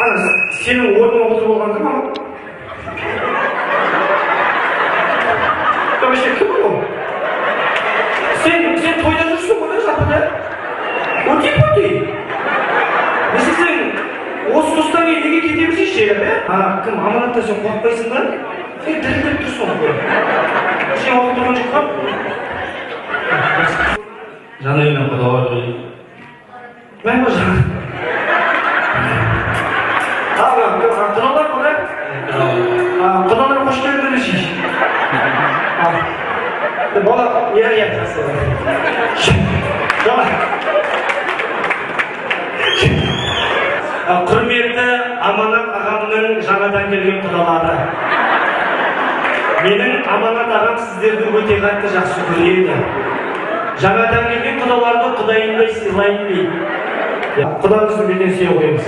Ана сенің орныңа отырып алған кім ана? Вообще кім ол? Сен тойда жүрсің ғой да, жалпы да? Өте пөте. Не істесең, осы тұстан кейін неге кете берсейші, иә? А, кім, Аманатта сен қорықпайсың ба? Сен дірілдеп тұрсың ғой. Сен оқып тұрған жоқ па? Жанаймен құдалар ғой. Мә, жан. А, құдалар ғой, да? Құдалар, қош келдіңіз. Бала, иә, иә, жақсы. Жаңа. Құрметті Аманат ағамның жаңадан келген құдалары. Менің Аманат ағам сіздерді өте қатты жақсы көреді. Жаңадан келген құдаларды құдайындай сыйлаймын дейді. Құдаңыздың бетінен сүйе қойыңыз.